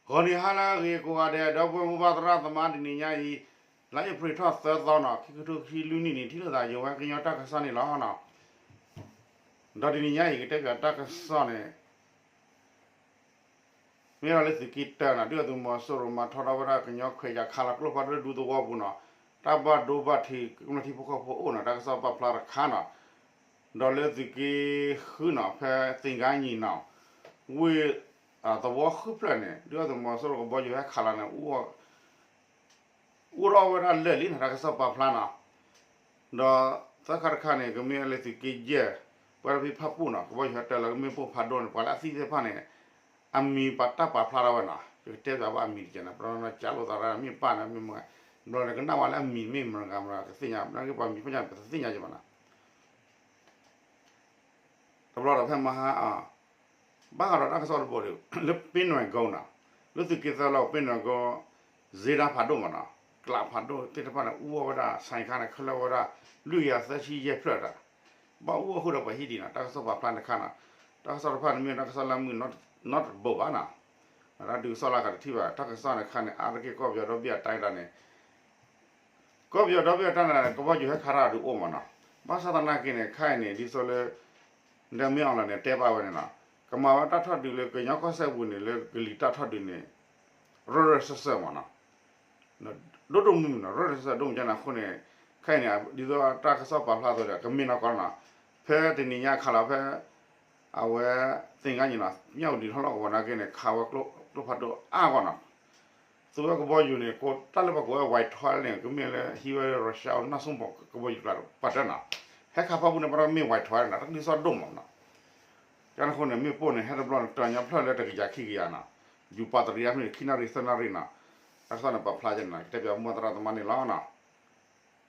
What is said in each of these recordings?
ဂီၤနံၤဟါလၢအဂ့ၤကိးဂၤဒဲး ဒီပုၢ်ဝဲၢ်မိၢ်ပၢ်သရၣ်သမါ တနံၤညါအံၤ လါအ့ဖြ့ၣ်ထီၣ်သၢသီနီၤ ခံကထိခံဆံလွံၢ်နံၣ်န့ၣ် ထံၣ်လိာ်သးယဝဲကညီတၢ်ကစီၣ်န့ၣ်လီၤနီၤ. ဒီးတနံၤညါအံၤ ကတဲပၠးတၢ်ကစီၣ်န့ၣ် မ့ၢ်ဝဲဒၣ်လၢသုးက့တၢနီၤ ဒုၣ်ဒါသုးမီၤစိရိၤမၤထီဒါဝဲဒၣ်ကညီခွဲးယာ်ခးလီၤကျိဖးဒိၣ်ဒူသဝီပူၤနီၤ တၢ်ဘၣ်ဒိဘၣ်ထံးကမျၢၢ်ထံဖိကီၢ်ဖိအိၣ်နီၤ တၢ်ကစီၣ်ပာ်ဖျါတခါနီၤ. ဒီးလၢသုးက့ဃုနီၤ ဖဲသ့ၣ်ကါညီနီၤ ဝ့ၢ် သဝီဃုဖျၢၣ်န့ၣ် ဒုၣ်ဒါသုးမီၤစိရိၤကဘီယူၤဟဲခးလီၤန့ၣ် အိၣ်ထီၣ်ဝဲဒၣ်လၢာ်လံနီၤ တၢ်ကစီၣ်ပာ်ဖျါနီၤ. ဒီးသၢခါတခါန့ၣ် ကမ့ၢ်လၢသုးက့ယဲၢ် ပှၤဖံဖးပူၣ်နီၤ ကဘီယူၤဟဲတၢ်လၢကမ့ၢ်ပိၢ်ဖးဒိၣ်န့ၣ် ပှၤလၢအသံသ့ၣ်တဖၣ်န့ၣ် အမံၤပာ်တၢ်ပာ်ဖျါထီၣ်ဝဲနီၤ ယကတဲပၠးဘၣ်အမံၤတကဲးန့ၣ် ပကနၣ်ဝဲလၢအမံၤန့ၣ် မ့ၢ်မတဂၤမတဂၤ ဘျီန့ၣ်ကနၣ်ဝဲလၢအမံၤမ့ၢ်မတဂၤ ပှၤမံၤပှၤညါပတသ့ၣ်ညါက့ၤဘၣ်နီၤ. တဘျီဒီးဖဲမဟါ ဘၣ်ဃးဒီးတၢ်ကစီၣ်တဘိဒီး လၢပ့နွဲၣ်ကိနီၤ လၢသုးက့သၢလီၢ်ပ့နွဲၣ်ကိ စ့ဒၣ်ဖးဒိၣ်မနီၤ ကျးဖးဒိၣ်သ့ၣ်တဖၣ်န့ၣ် အူအီၣ်ဝဲဒၣ် ဆိုင်ကယ် န့ၣ် ခဲလၢာ်ဝဲဒၣ် လွံၢ်ကယၤသၢဆံယဲၢ်ဖျၢၣ်တၢ် ဘၣ်အူအီၣ်ဃုာ်ဒီးပှၤဟံၣ်ဒံးနီၤ တၢ်ကစီၣ်ပာ်ဖျါန့ၣ်ခါနီၤ တၢ်ကစီၣ်တဖၣ်န့ၣ်မ့ၢ်တၢ်ကစီၣ်လၢမုာ်နီတဘိဘၣ်နီၤ တၢ်ဒုးကစီၣ်လၢကတထံၣ်ဘၣ် တၢ်ကစီၣ်န့ၣ်ခါန့ၣ် အါတက့ၢ်ကီၢ်ပယီၤဒီဘ့ၣ်အတၢ်ဒၣ်န့ၣ် ကီၢ်ပယီၤဒီဘ့ၣ်အတၢ်န့ၣ် ကဘီယူၤဟဲခးတၢ်ဒုးအိၣ်မနီၤ ဘၣ်ဆၣ်သနာ်က့န့ၣ် ခဲအံၤန့ၣ် ဒ်သိးလၢ ဒ်မ့ၢ်အီၤလီၤန့ၣ် တဲဘၣ်ဝဲန့ၣ်နီၤ ကမၤဝဲတၢ်ထီၣ်ဒုးလၢကညီကီၢ်စဲၣ်ပူၤန့ၣ် လၢကလံၤတၢ်ထီၣ်ဒုးန့ၣ် ရၢၢ်ရၢၢ်စၢၢ်စၢၢ်မနီၤ ဒိၣ်ဒိၣ်မုၢ်မုၢ်နီၤ ရၢၢ်ရၢၢ်စၢၢ်စၢၢ်ဒိၣ်မုၢ်ကန့ၣ်အဃိန့ၣ် ခဲအံၤန့ၣ် ဒ်သိးတၢ်ကစီၣ်ပာ်ဖျါအသိးဒီး ကမ့ၢ်နီၢ်ကီၢ်နီၤ ဖဲတနံၤညါခးလီၤဖဲ အဝဲ သ့ၣ်ကါညီနီၤ မၠၣ်ဝတံၤထီၣ်လီၢ်ကဝီၤနာ်က့န့ၣ် ခးဝဲကျိဖးဒိၣ်အါဂီၢ်နီၤ သုးဝဲကဘီယူၤန့ၣ် ကိးတၢ်လၢပှၤကိးဝဲ ဝဲထွဲန့ၣ် ကမ့ၢ်လၢဟံးဝဲ Russia နၢ်စိၣ်ဘီၣ်ကဘီယူၤကျါပှၤတၢၢ်နီၤ ဟဲခးဖီပူၤန့ၣ် ပှၤတၢ်မ့ၢ်ဝဲထွဲန့ၣ် တၢ်ကစီၣ်ဒိၣ်မးနီၤ ကန့ၣ်အဃိန့ၣ် မ့ၢ်ပိၢ်န့ၣ် ဟဲတဘျီန့ၣ် တၢ်ညါဖျၢၣ်လၢတကယၤခံကယၤနီၤ ယူၤပာ်တရံးအါဖဲန့ၣ် ခံနၣ်ရံၣ်သၢနၣ်ရံၣ်နီၤ တၢ်ကစီၣ်န့ၣ်ပာ်ဖျါက့ၤနီၤ ကတဲပၠးမိၢ်သရၣ်သမါန့ၣ်လီၤနီၤ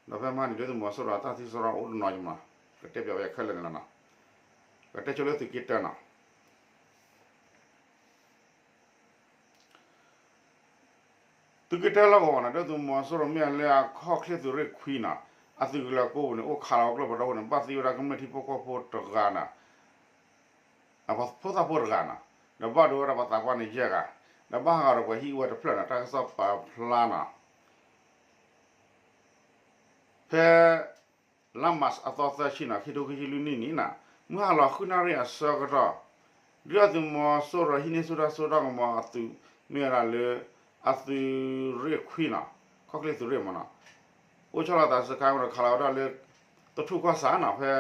ဒီးဖဲမဟါန့ၣ် ဒုၣ်ဒါသုးမီၤစိရိၤတၢ်သံစရီအိၣ်တနီၤကမး ကတဲပၠးဝဲခဲလၢာ်န့ၣ်လီၤနီၤ ကတဲဆိလၢသုးက့တၢနီၤ သုးက့တၢလီၢ်ကဝီၤနီၤ ဒုၣ်ဒါသုးမီၤစိရိၤမ့ၢ်လၢအခီၣ်ချ့သုးရ့ၣ်ခွံနီၤ အသုးကလၢၤကိပူၤန့ၣ် အိၣ်ခးလီၤဝဲကျိဖးဒိၣ်န့ၣ် ဘၣ်သံဝဲဒၣ်ကမျၢၢ်ထံဖိကီၢ်ဖိတဂၤနီၤ အဖိသၣ်ဖိတဂၤနီၤ ဒီးဘၣ်ဒိဝဲဒၣ်ပှၤသးပှၢ်န့ၣ်ယဲၢ်ဂၤ ဒီးဘၣ်ဟးဂီၤဒီးပှၤဟံၣ်ဝဲတဖျၢၣ်နီၤ တၢ်ကစီၣ်ပာ်ဖျါနီၤ ဖဲ လါမးအသီသၢဆံနီၤ ခံထိခံဆံလွံၢ်နံၣ်န့ၣ်နီၤ မုၢ်ဟါလီၤဃုနၣ်ရံၣ်အဆၢကတီၢ် ဒုၣ်ဒါသုးမီၤစိရိၤဟံးန့ၢ်ဆူၣ်တၢ်စိတၢ်ကမီၤအသုး မ့ၢ်ဝဲဒၣ်လၢ အသုးရ့ၣ်ခွံနီၤ ခီၣ်ချ့သုးရ့ၣ်မးနီၤ အိၣ်ဆီလီၤသးစခါဝဲဒီးခးလီၤဝဲဒၣ်လၢ သထူၣ်ကီၢ်ဆၣ်နီၤ ဖဲ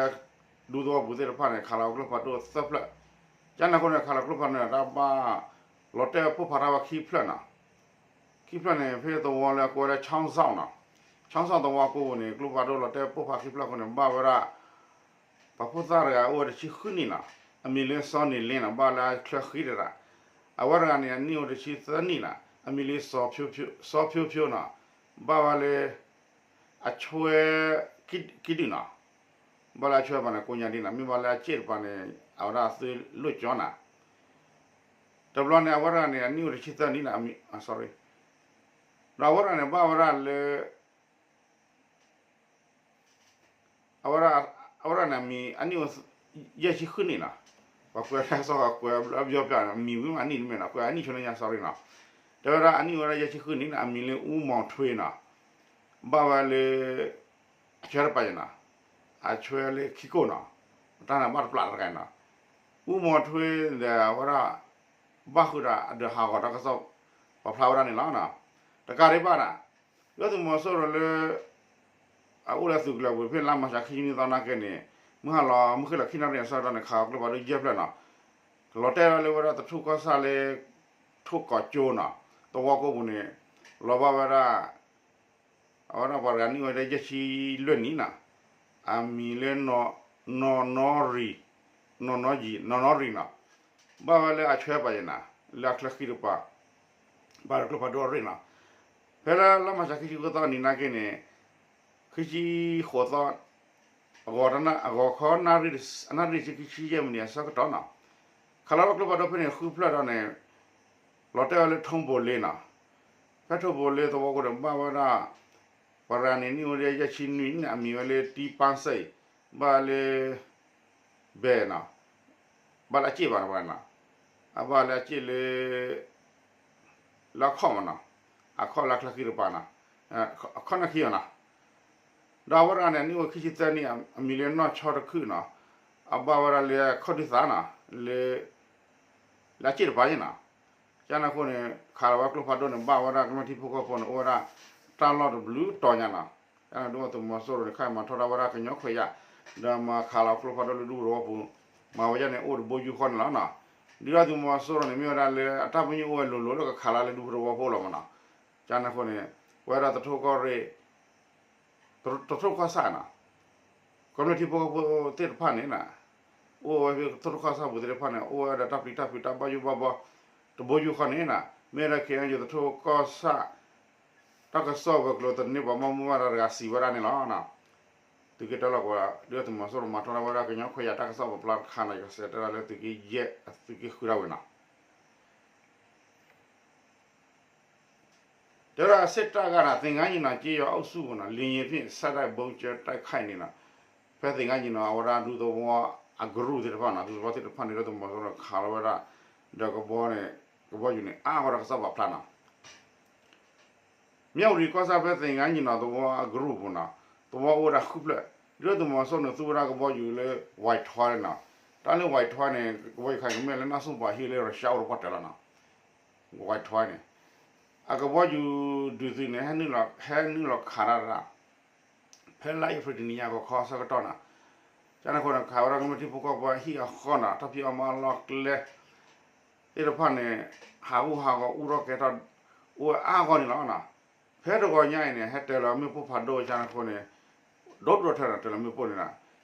ဒူသဝီပူၤသ့ၣ်တဖၣ်န့ၣ် ခးလီၤဝဲကျိဖးဒိၣ်သၢဖျၢၣ် ကန့ၣ်အဃိန့ၣ် ခးလီၤကျိဖးဒိၣ်န့ၣ် တၢ်ဘၣ် လီၤတဲာ်ပိၢ်ဖးထီၣ်ဝဲခံဖျၢၣ်နီၤ ခံဖျၢၣ်န့ၣ် ဖဲသဝီလၢအကိးဝဲဒၣ် ဆီင်းဆောင်နီၤ ဆီင်းဆောင် သဝီကိပူၤန့ၣ် ကျိဖးဒိၣ်လီၤတဲာ်ပိၢ်ဖးခံဖျၢၣ်အဃိန့ၣ် ဘၣ်ဝဲဒၣ် ပှၤဖိသၣ်တဂၤအိၣ်ဝဲတဆံဃုနံၣ်နီၤ အမံၤလၢစီၤန့ၢ်လ့နီၤ ဘၣ်လၢအချၢဃံတရၣ် အဝဲတဂၤန့ၣ် အနံၣ်အိၣ်တဆံသၢနံၣ်နီၤ အမံၤလၢ စီၤဖၠိဖၠိနီၤ ဘၣ်ဝဲလၢ အဆွဲ ကံဒုၣ်နီၤ ဘၣ်လၢအဆွဲတပၤန့ၣ် ကိးညါဒ်နီၤ မ့ၢ်ဘၣ်လၢအစ့ၣ်တပၤန့ၣ် အဝဲဒၣ်သုလိၣ်ကၠီနီၤ တဘျီန့ၣ် အဝဲတဂၤန့ၣ် အနံၣ်အိၣ်တဆံသၢနံၣ်နီၤ အမံၤ sorry ဒီးအဝဲတဂၤန့ၣ် ဘၣ်ဝဲဒၣ်လၢ အဝဲဒၣ် အဝဲဒၣ်န့ၣ် အမံၤ အနံၣ်အိၣ် ယဲၢ်ဆံဃုနံၣ်နီၤ ပှၤကွဲးတၢ်ကစီၣ်ကွဲးအဘျီပျၢ်န့ၣ် အမံၤဝံၤမးအနံၣ်တမ့ၢ်နီၤ ကွဲးအနံၣ်ဆိန့ၣ်ညါ sorry နီၤ တဲဝဲဒၣ်အနံၣ်အိၣ်ဝဲဒၣ်ယဲၢ်ဆံဃုနံၣ်နီၤ အမံၤလၢအူမီၤထွ့နီၤ ဘၣ်ဝဲလၢ အဆွဲတပၤယဲနီၤ အဆွဲလၢခံကိၣ်နီၤ တၢ်န့ၣ်ဘၣ်တပျၢ်တဂၤနီၤ အူမီၤထွ့ဒီးအဝဲဒၣ် ဘၣ်ဃုာ်ဒီးအဒၢးဟးဂီၤတၢ်ကစီၣ် ပာ်ဖျါဝဲဒၣ်န့ၣ်လီၤ. တကးဒံးဘၣ်န့ၣ် ဒုၣ်ဒါသုးမီၤစိရိၤလၢ အအိၣ်လၢသုးကလၢၤပူၤ ဖဲလါမၢ်ၡးခံဆံနွံသီနာ်က့န့ၣ် မုၢ်ဟါလီၤ မုၢ်ဃ့ၢ်လီၤခံနၣ်ရံၣ်အဆၢကတီၢ်န့ၣ် ခးကျိဖးဒိၣ်ယဲၢ်ဖျၢၣ်နီၤ လီၤတဲာ်ဝဲလၢဝဲဒၣ်သထူၣ်ကီၢ်ဆၣ်လၢ ထိၣ်ကီးကၠိနီၤ သဝီကိပူၤန့ၣ် လီၤဘၣ်ဝဲဒၣ် အဝဲဒၣ်ပှၤတဂၤနံၣ်အိၣ်ဝဲဒၣ်ယဲၢ်ဆံလွံၢ်နံၣ်နီၤ အမံၤလၢ နီၢ်နီၢ်ရံၣ် နီၢ်နီၢ်ယံၤ နီၢ်နီၢ်ရံၣ်နီၤ ဘၣ်ဝဲလၢအဆွဲပၤယဲနီၤ လၢအချၢဃံတပၤ ဘၣ်လၢကျိဖးဒိၣ်အရ့ၣ်နီၤ ဖဲလၢလါမၢ်ၡးခံဆံဃုသီနံၤနာ်က့န့ၣ် ခံဆံဃိးသီ အဂီၤ အဂီၤခီ နၣ်ရံၣ်ဆံခံဆံယဲၢ်မံးနံးအဆၢကတီၢ်နီၤ ခးလီၤဝဲကျိဖးဒိၣ်ဖဲန့ၣ်ဃုဖျၢၣ်ဒီးန့ၣ် လီၤတဲာ်ဝဲလၢထိၣ်ဘိလ့နီၤ ဖဲထိၣ်ဘိလ့သဝီကိပူၤန့ၣ် ဘၣ်ဝဲဒၣ် ပှၤတဂၤန့ၣ်နံၣ်အိၣ်ဝဲဒၣ်ယဲၢ်ဆံနွံနံၣ်န့ၣ် အမံၤဝဲလၢ တံပၢ်စဲၣ် ဘၣ်လၢ ဘဲၣ်နီၤ ဘၣ်လၢအစ့ၣ်ဘၣ်န့ၣ် အဘၣ်လၢအစ့ၣ်လၢ လၢအခီၣ်မးနီၤ, အခီၣ်လၢချၢဃံတပၤနီၤ, အခီၣ်နၢ်ခံအီၤနီၤ, ဒီးအဝဲတဂၤန့ၣ် နံၣ်အိၣ်ခံဆံသၢနံၣ် အမံၤလၢနီၢ်ဆီတခုနီၤ, အဘၣ်ဝဲဒၣ်လၢခီၣ်ဒုၣ်သးနီၤ, လၢ လၢအစ့ၣ်တပၤယဲနီၤ, ကန့ၣ်အဃိန့ၣ် ခးလီၤဝဲကျိဖးဒိၣ်န့ၣ် ဘၣ်ဝဲဒၣ်ကမျၢၢ်ထံဖိကီၢ်ဖိန့ၣ် အိၣ်ဝဲဒၣ် တၢ်လီၢ်တဘျုးတီၤညါနီၤ, ကန့ၣ်ဒုးသုးမီၤစိရိၤန့ၣ် ခါမၤထီဒါဝဲဒၣ်ကညီခွဲးယာ်, ဒီးမၤခးလီၤကျိဖးဒိၣ်လၢဒူသဝီပူၤ, မၤဝဲဒ်န့ၣ် အိၣ်တဘိယူၢ်ဃီန့ၣ်လီၤနီၤ, ဒုးသုးမီၤစိရိၤန့ၣ် မ့ၢ်ဝဲဒၣ်လၢအတၢ်ပညိၣ်အိၣ်ဝဲလိၤလိၤလၢကခးလီၤလၢဒူသဝီဖိလီၤမးနီၤ, ကန့ၣ်အဃိန့ၣ် ပဝဲဒၣ်သထူကီၢ်ရ့ၣ် သထူကီၢ်ဆၣ်နီၤ, ကမျၢၢ်ထံဖိကီၢ်ဖိသ့ၣ်တဖၣ်န့ၣ်နီၤ, အိၣ်ဝဲဖဲသထူကီၢ်ဆၣ်ပူၤသ့ၣ်တဖၣ်န့ၣ် အိၣ်ဝဲဒၣ်တၢ်ပျံၤတၢ်ဖုးတၢ်ဘၣ်ယိၣ်ဘၣ်ဘီ တဘိယူၢ်ဃီန့ၣ်နီၤ, မ့ၢ်ဝဲဒၣ် ခ့ၣ်အဲၣ်ယူၣ် သထူကီၢ်ဆၣ် တၢ်ကစီၣ်ဝဲၤကျိၤသန့ပှၤဘၣ်မူဘၣ်ဒါတဂၤ စံးဝဲဒၣ်န့ၣ်လီၤ. သုးက့တၢလီၢ်ကဝီၤ ဒုးသုးမီၤစိရိၤမၤထီဒါဝဲဒၣ်ကညီခွဲးယာ်တၢ်ကစီၣ်ပာ်ဖျါတခါနီၤ, ယကစးတဲဒၣ်လၢသုးက့ယဲၢ် သုးက့ဃုဒၣ်ဝဲနီၤ တဲဝဲဒၣ် စစ်တပ်ကနီၤ သင်္ဃန်းညီနောင်ကျေးရွာအုပ်စုပူၤနီၤ လေယာဉ်ဖြင့် ဆက်တိုက်ဗုံးကြဲတိုက်ခိုက်နေနီၤ, ဖဲသင်္ဃန်းညီနောင် အဝဲဒၣ်ဒူသဝီအကရူၢ်သ့ၣ်တဖၣ်နီၤ ဒူသဝီသ့ၣ်တဖၣ်န့ၣ် ဒုးသုးမီၤစိရိၤခးလီၤဝဲဒၣ် ဒီးကဘီန့ၣ် ကဘီယူၤန့ၣ် အါဝဲဒၣ်ကစီၣ်ပာ်ဖျါနီၤ မြဝတီ ကီၢ်ဆၣ် ဖဲသင်္ဃန်းညီနောင်သဝီအကရူၢ်ပူၤနီၤ သဝီအိၣ်ဝဲဒၣ်ဃုဖျၢၣ် ဒုးသုးမီၤစိရိၤန့ၣ် သူဝဲဒၣ်ကဘီယူၤလၢ Y twelve နီၤ, တၢ်လၢ Y twelve န့ၣ် ကဘီယူၤခါန့ၣ် ကမ့ၢ်လၢနီၢ်စိၣ်ပှၤဟံၣ်လၢရၢးရှါအိၣ်တပှၢ်တၢၢ်လီၤနီၤ, Y twelve န့ၣ် အကဘီယူၤဒုးသုးန့ၣ် ဟဲနုာ်လီၤခးတၢ်တၢ် ဖဲလါအ့ဖြ့ၣ်တနံၤညါကခီဆၢကတီၢ်နီၤ, ကန့ၣ်အဃိန့ၣ် ခးဝဲဒၣ်ကမျၢၢ်ထံဖိကီၢ်ဖိဟံၣ်အဃီနီၤ တၢ်ဖံးအီၣ်မၤအီၣ်လီၢ်ကျဲ သ့ၣ်တဖၣ်န့ၣ် ဟးဂူာ်ဟးဂီၤ အူထီၣ်ကဲထီၣ် အိၣ်ဝဲအါဂီၢ်န့ၣ်လီၤ. ဖဲတဂီၤညါအံၤန့ၣ် ဟဲတၢၤလီၤမ့ၣ်ပိၢ်ဖးဒိၣ် ကန့ၣ်အဃိန့ၣ် ဒိၣ်ဒိၣ်ထၢၣ်နီၤ တၢၤလီၤမ့ၣ်ပိၢ်န့ၣ်နီၤ,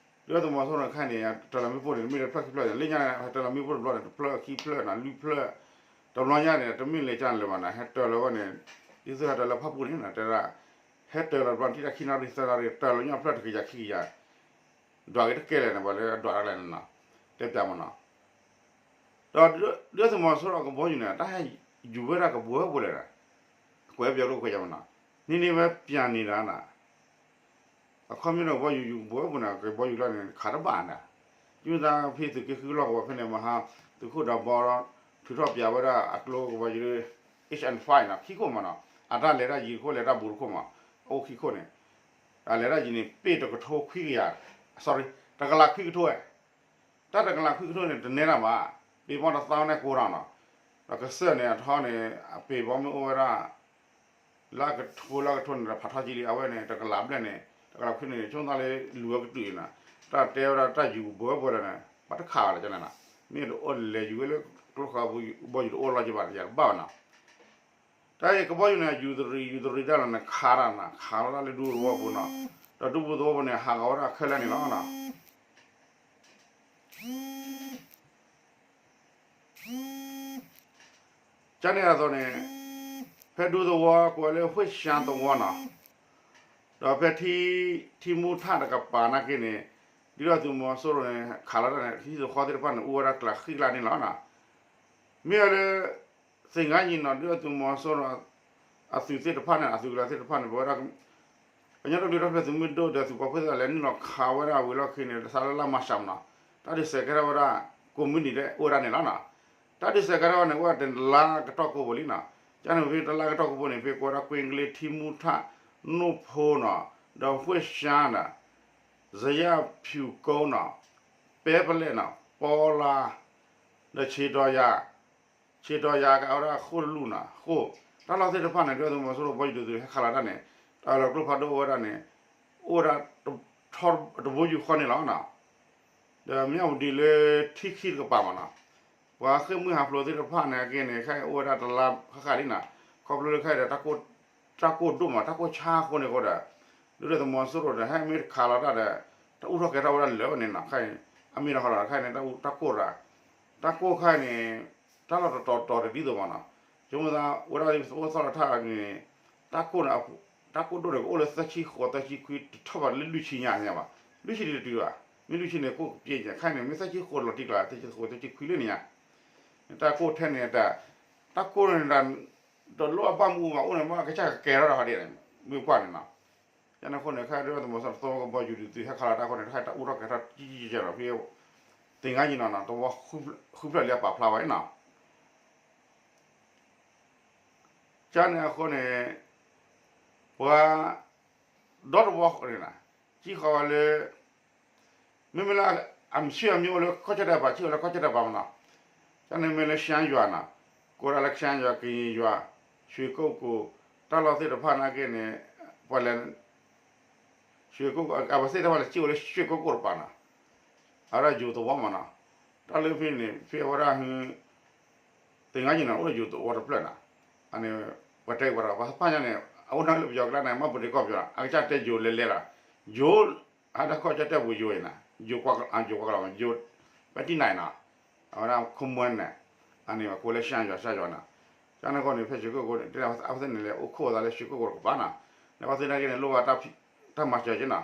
ဒုးသုးမီၤစိရိၤန့ၣ်ခဲအံၤန့ၣ် တၢၤလီၤမ့ၣ်ပိၢ်န့ၣ် မ့ၢ်တဖျၢၣ်ခံဖျၢၣ်န့ၣ် လၢညါန့ၣ် ဟဲတၢၤလီၤမ့ၣ်ပိၢ်တဘျီန့ၣ် တဖျၢၣ်ခံဖျၢၣ်နီၤ လွံၢ်ဖျၢၣ်, တဘျီညါန့ၣ် တမ့ၢ်လၢကန့ၣ်လၢၤဘၣ်နီၤ ဟဲတၢၤလီၤဝဲန့ၣ် ဒ်သိးဟဲတၢၤလီၤဖၣ်ပူၣ်န့ၣ်နီၤ တဲဒၣ် ဟဲတၢၤလီၤတဘျီ ထံၣ်တၢ်ခံနၣ်ရံၣ်သၢနၣ်ရံၣ် တၢၤလီၤညါဖျၢၣ်တကယၤခံကယၤ ဒွးက့ၤတကဲလဲၣ်န့ၣ် ပှၤလၢအဒွးတၢ်လဲၣ်န့ၣ်နီၤ, တဲပျးမးနီၤ, ဒီးဒုးသုးမီၤစိရိၤကဘီယူၤန့ၣ် တၢ်ဟဲယူၤဝဲဒၣ်ကဘှဲပှဲၤလဲၣ်, ကွဲးပျးဒိၣ်ကွဲးယၤမးနီၤ, န့ၢ်န့ၢ်ဝဲပျးန့ၣ်ဒီးနီၤ, အခီပညီန့ၣ် ကဘီယူၤယူၤကဘှဲပှဲၤန့ၣ် ကဘီယူၤလီၤန့ၣ် ခးတဘၣ်န့ၣ်, ယုၢ်သးဖဲသုးက့ဃုလီၢ်ကဝီၤဖဲန့ၣ် မဟါ သုးခိၣ်ဒီးဘီ ထုးထီၣ်ပျးဝဲဒၣ်အကျိကဘီယူၤ H and five နီၤ ခံခိၣ်မးနီၤ, အတၢ်လဲၤတၢ်ယံၤတခိၣ် လဲၤတၢ်ဘူးတခိၣ်မး, အအိၣ်ခံခိၣ်န့ၣ် အလဲၤတၢ်ယံၤန့ၣ် ပ့ၢ်တကထိခွံကယၤ, sorry တကလးခွံကထိဝဲ, တၢ်တကလးခွံကထိန့ၣ် တနဲဒၣ်ဘၣ်, ပ့ၢ်ဘီတသီန့ၣ်ကိးဒီးနီၤ, ဒီးကစၢၢ်န့ၣ်အထီန့ၣ် အပ့ၢ်ဘီမ့ၢ်အိၣ်ဝဲဒၣ် လၢကထိလၢကထိန့ၣ်ဒီး ဖးထီကံလံ အဝဲန့ၣ် တကလးဘျဲၣ်န့ၣ် တကလးခွံန့ၣ် ဆိမိၣ်သးလၢလူၤဝဲကတုၤအံၤနီၤ, တၢ်တဲဝဲဒၣ်တၢ်ယူၤကဘှဲပှဲၤဒီးန့ၣ် ဘၣ်တခးဘၣ်လၢကန့ၣ်နီၤ, မ့ၢ်တအိၣ်လဲၤယူၤဝဲလၢကျိဃာ်ပူၤ ဘီယူၤတအိၣ်လီၤက့ၤဘၣ် ယတဘၣ်ဘၣ်နီၤ တၢ်အံၤကဘီယူၤန့ၣ် ယူၤတရံး ယူၤတရံးဒၣ်လီၤန့ၣ် ခးတၢ်နီၤ ခးလီၤတၢ်လၢဒူသဝီပူၤနီၤ, ဒီးဒူပူၤသဝီပူၤန့ၣ် ဟးဂီၤဝဲဒၣ်ခဲလၢာ်န့ၣ်လီၤနီၤ. ကန့ၣ်အသိးန့ၣ် ဖဲဒူသဝီကိးဝဲလၢ ဝှ့ၢ်ရှါသဝီနီၤ, ဒီးဖဲထံ ထံမူထၣ်တကပၤနာ်က့န့ၣ် ဒုၣ်ဒါသုးမီၤစိရိၤန့ၣ် ခးလီၤတၢ်န့ၣ် ဟံၣ်သဃီသ့ၣ်တဖၣ်န့ၣ် အိၣ်ဝဲဒၣ်ကျးဃံကျါန့ၣ်လီၤ. မ့ၢ်ဝဲလၢ သ့ၣ်ညါယံၤနီၤ ဒုၣ်ဒါသုးမီၤစိရိၤ အသုးသ့ၣ်တဖၣ်န့ၣ် အသုးကလၢၤသ့ၣ်တဖၣ်န့ၣ် ပဝဲဒၣ် ကညီဒီကလုာ်တၢ်ထူၣ်ဖျဲးသုးမုၢ်ဒိၣ်ဒီးသုးပာ်ဖှိၣ်သ့ၣ်တဖၣ်လဲၤနုာ်လီၤခးဝဲဒၣ်ဝံၤလီၢ်ခံန့ၣ် စးလၢလါမၤၡးမနီၤ တၢ်ဒုးစဲးကဲထီၣ်ဝဲဒၣ် ကိးမုၢ်နံၤဒဲးအိၣ်ဝဲဒၣ်န့ၣ်လီၤ. တၢ်ဒုးစဲးကဲထီၣ်ဝဲန့ၣ် အိၣ်ဝဲဒၣ်တလါကတီၢ်ကိးပူၤလံနီၤ. ကန့ၣ်ဖဲတလါကတီၢ်ကိးပူၤန့ၣ် ဖဲကိးဝဲဒၣ်ကွ့ကလ့ ထံမူထၣ် နိၣ်ဖိနီၤ ဒီးဝှ့ၢ်ရှါနီၤ စယၢ်ဖၠူၣ်ကိနီၤ ပဲပလဲၣ်နီၤ ပီလါ ဒီးဆ့ဒီယၤ ဆ့ဒီယၤကဝဲဒၣ်ဃိၣ်တလူၢ်နီၤ ဃိၣ် တၢ်လီၢ်သ့ၣ်တဖၣ်န့ၣ် ဒုၣ်ဒါသုးမီၤစိရိၤဘီယူၤဒုးသုးဟဲခးလီၤတၢ်န့ၣ် တၢ်လီၢ်ကျိဖးဒိၣ်အိၣ်ဝဲဒၣ်န့ၣ် အိၣ်ဝဲဒၣ် တဘိယူၢ်ဃီန့ၣ်လီၤ. ဒီးမ့ၢ်အပူၤဒံးလၢထံခံတကပၤမနီၤ ပှၤဃ့ၢ်မှံဟးဖျိးသ့ၣ်တဖၣ်န့ၣ် အက့န့ၣ် ခဲအံၤအိၣ်ဝဲဒၣ်တလါဃၣ်ဃၣ်လံနီၤ ခီဖျိလၢခဲအံၤဒီး တၢ်ကိၢ်ဒိၣ်မး တၢ်ကိၢ်ဆါအဃိန့ၣ်အဃိဒီး ဒုၣ်ဒါသုးမီၤစိရိၤဒီး ဟဲမ့ၢ်တခးလီၤတၢ်ဒီး တၢ်အူထီၣ်ကဲထီၣ်ဝဲဒၣ်လၢာ်ဝဲန့ၣ်နီၤ ခဲအံၤ အမ့ၢ်တခီလီၤ ခဲအံၤန့ၣ် တၢ်ကိၢ်ရၤ တၢ်ကိၢ်ခဲအံၤန့ၣ် တၢ်လီၢ်တတီၤတီၤတဒ်သိးဘၣ်နီၤ ဆိကမိၣ်သးဝဲဒၣ်အိၣ်သီလီၤထၣ်န့ၣ် တၢ်ကိၢ်န့ၣ် တၢ်ကိၢ်ဒိၣ်န့ၣ် ကအိၣ်လၢသၢဆံဃိးသၢဆံခွံ တထီၣ်ဘၣ်လၢလွံၢ်ဆံညါဘၣ် လွံၢ်ဆံတတုၤဘၣ် မ့ၢ်လွံၢ်ဆံန့ၣ် ကိၢ်ကပျဲညါ ခဲအံၤန့ၣ် မ့ၢ်သၢဆံဃိးလီၤတံၢ်ကျါ သၢဆံဃိးသၢဆံခွံလၢန့ၣ်ညါ တၢ်ကိၢ်ထဲန့ၣ် တၢ်ကိၢ်န့ၣ် တလိၣ်အဘၣ်မူဘၣ်အိၣ်န့ၣ် ဘၣ်ကစၢ်ကကဲထီၣ်ဒီးဟီဒ်န့ၣ် မ့ၢ်ကွၢ်န့ၣ်နီၤ ကန့ၣ်အဃိန့ၣ် ခဲဒုၣ်ဒါသုးမီၤစိရိၤသဝီကဘီယူၤဒုးသုးဟဲခးလီၤတၢ်အဃိန့ၣ် တခါတၢ်အူထီၣ်ကဲထီၣ်ကံကံကဲကဲဒီး ဖဲသ့ၣ်ညါယံၤနီၤနီၤ သဝီဃုဖျၢၣ်လၢအပာ်ဖျါဝဲနီၤ ကန့ၣ်အဃိန့ၣ် ပှၤ ဒီတဝီန့ၣ် ကံၣ်ဃီဝဲလၢ မ့မ့ၢ်လၢ အမ့ၢ်ဆံၣ်အမ့ၢ်အိၣ်လၢကီၢ်ကၠီၣ်တဲၣ်ပၤ ကံၣ်ဃီလၢကီၢ်ကၠီၣ်တဲၣ်ပၤမနီၤ, ကန့ၣ်မ့ၢ်လၢ ရှမ်းယွၤနီၤ, ကိးဒၣ်လၢ ရှမ်းယွၤ ကရင်ယွၤ ရွှေကုက္ကို တၢ်လီၢ်သ့ၣ်တဖၣ်နာ်က့န့ၣ် ပှၤလဲၤ ရွှေကုက္ကို အဝဲသ့ၣ်တဖၣ်လဲၤစံၣ်အိၣ်လၢ ရွှေကုက္ကို တပၤနီၤ, အဝဲဒၣ်ယိၤသဝီမနီၤ, တၢ်လၢဖဲန့ၣ် ဖဲအဝဲဒၣ် သင်္ဃန်းညီနောင် အိၣ်ဒီးယိၤသဝီတဖျၢၣ်နီၤ, အန့ၣ် ပှၤတဲကပၤဒီး ပှၤသ့ၣ်တဖၣ်ညါန့ၣ် အအိၣ်နီၤလၢပယီၤကျါန့ၣ် မ့ၢ်ပူၤဒ့ကီၢ်ပယီၤ အကစၢ်တဲယိၤလဲၤလဲၤလီၤ, ယိၤ အတၢ်ကီၢ်ကၠီၣ်တဲၣ်ပူၤယိၤအံၤနီၤ, ယိၤကွၢ်ကလီၤ ယိၤကွၢ်ကလီၤ ယိၤ ပဲတံနၤနီၤ, အဝဲဒၣ် ခမွဲန့ၣ် အန့ၣ်ကိးလၢ ရှမ်းယွၤ ရှမ်းယွၤနီၤ, ကန့ၣ်အဃိန့ၣ် ဖဲရွှေကုက္ကိုန့ၣ် တဲဒၣ်အဝဲသ့ၣ်န့ၣ်လဲၤအိၣ်ခိးသးလၢ ရွှေကုက္ကို တကပၤနီၤ, လၢအဝဲသ့ၣ်နာ်က့န့ၣ် လိၣ်ဝဲ တၢ်မၤစၢၤက့နီၤ,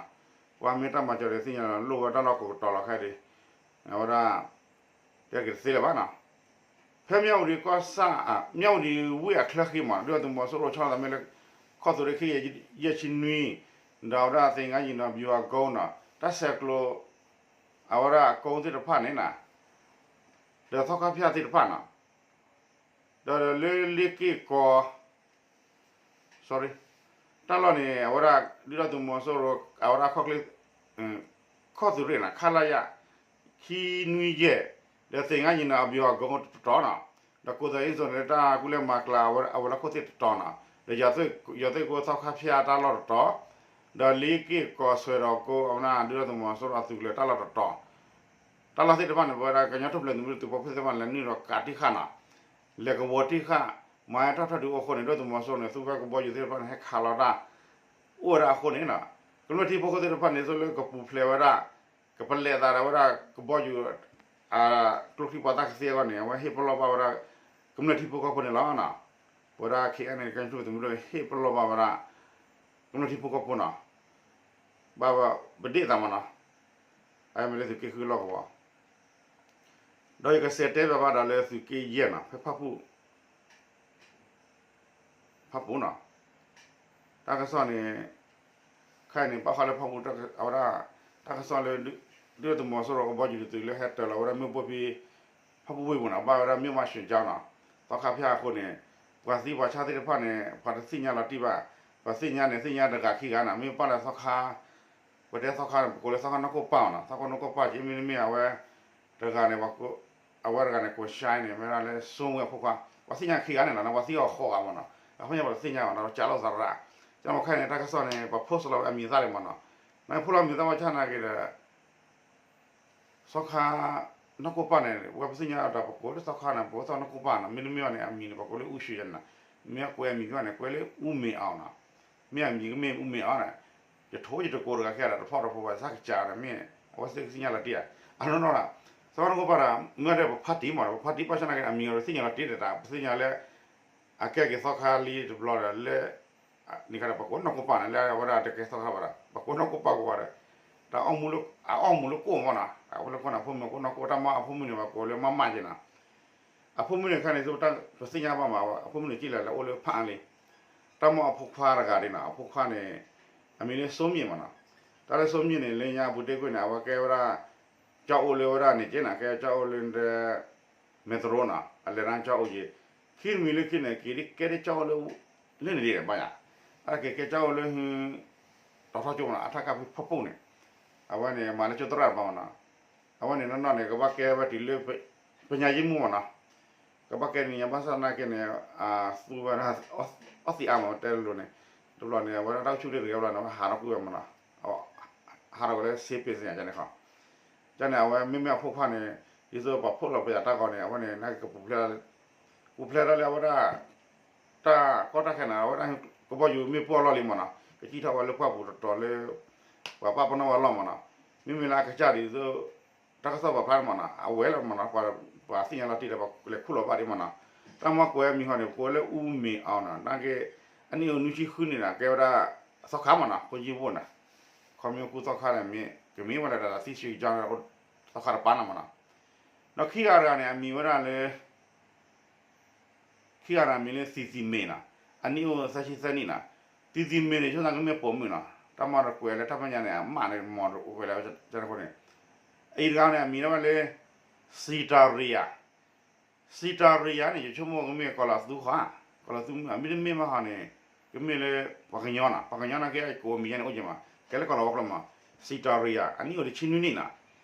ပှၤမ့ၢ်တၢ်မၤစၢၤဒီးသ့ၣ်ညါလီၤ လိၣ်ဝဲတၢ်လီၢ်ကိးကတီၤလီၤခဲအံၤ, အဝဲဒၣ် တဲက့ၤတသ့လၢၤဘၣ်နီၤ, ဖဲမၠၣ်ဝတံၤကီၢ်ဆၣ် မၠၣ်ဝတံၤဝ့ၢ်အချၢဃံမး ဒုၣ်ဒါသုးမီၤစိရိၤဆီလီၤသးမ့ၢ်လၢ ခီၣ်သုးရ့ၣ်ခံကယၤယဲၢ်ဆံနွံ, ဒီးအဝဲဒၣ်သင်္ဃန်းညီနောင် ဗျူဟာကုန်းနီၤ တၢ်ဆဲးကျိး အဝဲဒၣ်အကုန်းသ့ၣ်တဖၣ်န့ၣ်နီၤ, ဒီးသီခါဖၠၣ်သ့ၣ်တဖၣ်နီၤ, ဒီးလၢလ့က့ၢ်ကီ sorry တၢ်လီၢ်န့ၣ် အဝဲဒၣ် ဒုၣ်ဒါသုးမီၤစိရိၤ အဝဲဒၣ်ခီၣ်ချ့ ခီၣ်သုးရ့ၣ်နီၤ ခလရ ခံနွံယဲၢ်, ဒီးသင်္ဃန်းညီနောင် အဗျူဟာကုန်းတတီၤနီၤ, ဒီးကိးသးအ့စိန့ၣ် လၢတၢ်ကူၣ်လဲၤမၤကျါ အဝဲလၢခိၣ်သ့ၣ်တတီၤနီၤ, ဒီး ယွၤသွ့ၣ်ကိသီခါဖၠၣ်တၢ်လီၢ်တတီၤ, ဒီးလ့က့ၢ်ကီဆွဲဒီးကိး အဝဲဒၣ် ဒုၣ်ဒါသုးမီၤစိရိၤအသုးကလၢၤတၢ်လီၢ်တတီၤ, တၢ်လီၢ်သ့ၣ်တဖၣ်န့ၣ် ပဝဲဒၣ်ကညီထူၣ်ဖျဲးသုးမုၢ်ဒိၣ်သုးဖိသ့ၣ်တဖၣ်န့ၣ် လဲၤနုာ်ဒီးကးတံၢ်ဃာ်နီၤ, လဲၤကဝီၤတံၢ်ဃာ်, မၤထီၣ်ထီၣ်ဒုးအိၣ်အဃိန့ၣ် ဒုၣ်ဒါသုးမီၤစိရိၤန့ၣ် သူဖဲကဘီယူၤသ့ၣ်တဖၣ်န့ၣ် ဟဲခးလီၤတၢ် အိၣ်ဝဲဒၣ်အဃိန့ၣ်နီၤ, ကမျၢၢ်ထံဖိကီၢ်ဖိသ့ၣ်တဖၣ်န့ၣ် သိလၢကပူၤဖျဲးဝဲဒၣ် ကပလဲးသးဒီးဝဲဒၣ်ကဘီယူၤ ကျိချံမျိာ်သၣ်ကသ့အဂီၢ်န့ၣ် အဝဲဟ့ၣ်ပလီၢ်ဘၣ်ဝဲဒၣ် ကမျၢၢ်ထံဖိကီၢ်ဖိန့ၣ်လီၤ. ပဝဲဒၣ် ခ့ၣ်အဲၣ်န့ၣ် ကညီထူၣ်ဖျဲးသုးမုၢ်ဒိၣ် ဟ့ၣ်ပလီၢ်ဘၣ်ဝဲဒၣ် ကမျၢၢ်ထံဖိကီၢ်ဖိနီၤ, ဘၣ်ဝဲပဒ့ၣ်သးမးနီၤ, အမ့ၢ်လၢသုးက့ဃုလီၢ်ကဝီၤ ဒီးယကစးတဲဘၣ်ဘၣ်ဒီးလၢသုးက့ယဲၢ်နီၤ ဖဲဖၣ်ပူၣ် ဖၣ်ပူၣ်နီၤ, တၢ်ကစီၣ်န့ၣ် ခဲအံၤန့ၣ် ဘၣ်ဃးလၢဖၣ်ပူၣ် အဝဲဒၣ် တၢ်ကစီၣ်လၢ ဒုၣ်ဒါသုးမီၤစိရိၤကဘီယူၤတသုးလၢဟဲတၢၤလီၤဝဲဒၣ်မ့ၣ်ပိၢ်ဖဲ ဖၣ်ပူၣ်ဝ့ၢ်ပူၤနီၤ ဘၣ်ဝဲဒၣ် မ့ၣ်မးၡၢၣ်ကၠီနီၤ, သီခါဖၠၣ်အဃိန့ၣ် ပှၤသံပှၤဆါသ့ၣ်တဖၣ်န့ၣ် ပှၤတသ့ၣ်ညါလီၤတံၢ်ဘၣ်, ပှၤသ့ၣ်ညါန့ၣ် သ့ၣ်ညါတဂၤခံဂၤနီၤ, မ့ၢ်ပၣ်လၢသီခါ ပတဲသီခါန့ၣ် ပကိးလၢသီခါနီၢ်ကိၢ်ပၢ်နီၤ, သီခါနီၢ်ကိၢ်ပၢ်က့ မ့တမ့ၢ်အဝဲ တဂၤန့ၣ် အဝဲတဂၤန့ၣ် ကိးဆါန့ၣ် မ့ၢ်ဒၣ်လၢ စိဝ့အဖိခွါ, ပှၤသ့ၣ်ညါခံဂၤန့ၣ်လီၤ, ပှၤသံအီၤဃိးဂၤမးနီၤ, အဃိန့ၣ်ပှၤတသ့ၣ်ညါဘၣ်နီၤ, ကးလိာ်သးရၣ်, ကၠီမခါန့ၣ် တၢ်ကစီၣ်န့ၣ် ပှၤ post လီၤဝဲအမံၤသၣ်လံမးနီၤ, န post လီၤအမံၤသၣ်ဝဲဆၣ်နာ်က့ဒီး သီခါ နီၢ်ကိၢ်ပၢ်န့ၣ် ဝဲပသ့ၣ်ညါဒီးပကိးလၢသီခါန့ၣ် ပကိးသီခါနီၢ်ကိၢ်ပၢ်နီၤ, မ့တမ့ၢ်အီၤန့ၣ် အမံၤန့ၣ် ပကိးလၢအူၡူယဲနီၤ, မ့ၢ်အကွဲးအမံၤကန့ၣ် ကွဲးလၢအူမ့ၤအီၤနီၤ, မ့ၢ်အမံၤကမ့ၢ်အူမ့ၤအီၤန့ၣ်, ယထိယတကိးတဂၤခဲဒီး တဖီၣ်တဖိဘၣ် သးကစၢ်ဒီးမ့ၢ် အဝဲသ့ၣ်ကသ့ၣ်ညါလီၤတံၢ်ဧါ, အနီၢ်နီၢ်ဒီး သီခါနီၢ်ကိၢ်ပၢ်ဒီး မ့ၢ်ဒီးပဖါတံၢ်မး ပဖါတံၢ်ဘၣ်ဆၣ်နာ်က့ အမံၤအီၤသ့ၣ်ညါလီၤတံၢ်ဒီး ပသ့ၣ်ညါလၢ အကဲက့ၤသီခါလံတဘျီဒီးလၢ န့ၣ်ခါဒီး ပကိးနီၢ်ကိၢ်ပၢ်န့ၣ် လၢအဝဲဒၣ်တကဲသီခါဘၣ်ဒီး ပကိးနီၢ်ကိၢ်ပၢ်ကိးဂၤဒီး တၢ်အီၣ်မူလၢ အအီၣ်မူလၢကိၣ်မးနီၤ, အဝဲလၢကိၣ်န့ၣ် အဖိမုၣ်ကိးနီၢ်ကိၢ် တၢ်မ့ၢ်အဖိမုၣ်န့ၣ် ပှၤကိးလၢမါမၢ်က့နီၤ, အဖိမုၣ်န့ၣ်ခါန့ၣ် ပသ့ၣ်ညါဘၣ်မး အဖိမုၣ်န့ၣ်က့လဲၣ် လၢအိၣ်လၢဖးအါလံ, တၢ်မ့ၢ်အဖိခွါတဂၤဒ်နီၤ အဖိခွါန့ၣ် အမံၤလၢစိမၠ့ၣ်မးနီၤ, တၢ်လၢစိမၠ့ၣ်န့ၣ် လၢညါပူၤတ့ၢ်ကွံာ်န့ၣ် အဝဲကဲဝဲဒၣ် ကၠီအိၣ်လၢဝဲဒၣ်န့ၣ်က့နီၤ ကဲကၠီအိၣ်လၢ မဲၢ်တရိနီၤ အလဲၤရၢ်ကၠီအိၣ်ယံၤ, ခံမံၤလၢခံန့ၣ် က့ၤဒ်ကဲဒ်ကၠီအိၣ်လၢ လၢန့ၣ်ဒ်ဘၣ်ယၤ, အက့ၤကဲကၠီအိၣ်လၢ တီၤထီကၠိမးနီၤ အထၣ်ကၢ်ဖုဖၣ်ပူၣ်န့ၣ်, အဝဲန့ၣ် မၤလၢကၠိသရၣ်တပၤမးနီၤ, အဝဲန့ၣ်နီၢ်နီၢ်န့ၣ် ကဘၣ်ကဲဝဲတုၤလၢ ပညါယံၢ်မူၣ်မးနီၤ, ကဘၣ်ကဲန့ၣ်ညါဘၣ်ဆၣ်သနာ်က့န့ၣ် သူဝဲဒၣ် အီသံးအါမး တဲလိၤန့ၣ်, တဘျီန့ၣ် အဝဲဒၣ်တၢ်အိၣ်ဆူၣ်တ့ၢ်တဂ့ၤဘျီန့ၣ် အဝဲဟးထီၣ်ကွံာ်ဝဲမးနီၤ, ဟးထီၣ်ဝဲလၢ ဆေးပညာ ယန့ၣ်ခီ ကန့ၣ် အဝဲမ့မ့ၢ်အဖိခွါန့ၣ် ဒ်သိးပှၤဖီၣ်လီၤပယီၤတၢ်ဂီၤန့ၣ် အဝဲန့ၣ် နာ်က့ကပူၤဖျဲး ပူၤဖျဲးဒီးလၢအဝဲဒၣ် တၢ်ကီတၢ်ခဲန့ၣ် အဝဲဒၣ်ကဘီယူၤမ့ၣ်ပိၢ်အလီၢ်လံမးနီၤ ကစံၣ်ထီၣ်ဝဲလၢပှၢ်ပူၤတတီၤလၢ ပှၤပာ်ပနီၣ်ဝဲအလီၢ်မးနီၤ မ့မ့ၢ်လၢအကစၢ်ဒ်သိး တၢ်ကစီၣ်ပာ်ဖျါန့ၣ်မးနီၤ အဝဲလၢမးနီၤ ပှၤသ့ၣ်ညါလီၤတံၢ်ဒီး ပှၤလဲၤခူၣ်လီၤဘၣ်ဒံးမးနီၤ တၢ်မ့ၢ်ကွဲးအမံၤဃီန့ၣ် ပကိးလၢအူမ့ၢ်အီၤနီၤ နာ်က့ အနံၣ်အိၣ်နွံဆံဃုန့ၣ်ဒီး ကဲဝဲဒၣ် သီခါမးနီၤ ခိၣ်ယံၢ်ဘိၣ်န့ၣ် ခီမ့ၢ်ကူသီခါန့ၣ် မ့ၢ်ကမ့ၢ်ဝဲဒၣ်ဒီးသံဆံကၠီ သီခါတပၤန့ၣ်မးနီၤ ဒီးခံဂၤတဂၤန့ၣ် အမံၤဝဲဒၣ်လၢ ခံဂၤန့ၣ် အမံၤလၢသံသံမ့ၢ်နီၤ အနံၣ်အိၣ်သၢဆံသၢနံၣ်နီၤ သံသံမ့ၢ်န့ၣ် ဆိသးကမ့ၢ်ပိာ်မုၣ်နီၤ တၢ်မၤတကွဲးလၢတၢ်မဲာ်ညါန့ၣ် အမးန့ၣ် မၤတအိၣ်ကွဲးလၢအဝဲန့ၣ် အံၤတဂၤန့ၣ် အမံၤလၢဝဲလၢ စံတၤရံယၤ စံတၤရံယၤန့ၣ် ယဆိကမိၣ်ကမ့ၢ်ကီၤလၤသူဃီဧါ ကီၢ်လီၤသူမုၢ် မ့တမ့ၢ်ဘၣ်ဟီန့ၣ် ကမ့ၢ်လၢ ပှၤကညီနီၤ ပှၤကညီနာ်က့ ကိးမံၤညါန့ၣ်အိၣ်က့ၤမး ကဲလၢကီၢ်လီၤဝါကျိာ်မး စံးတၢ်ရံယၤ အနံၣ်အိၣ်တဆံနွံနံၣ်နီၤ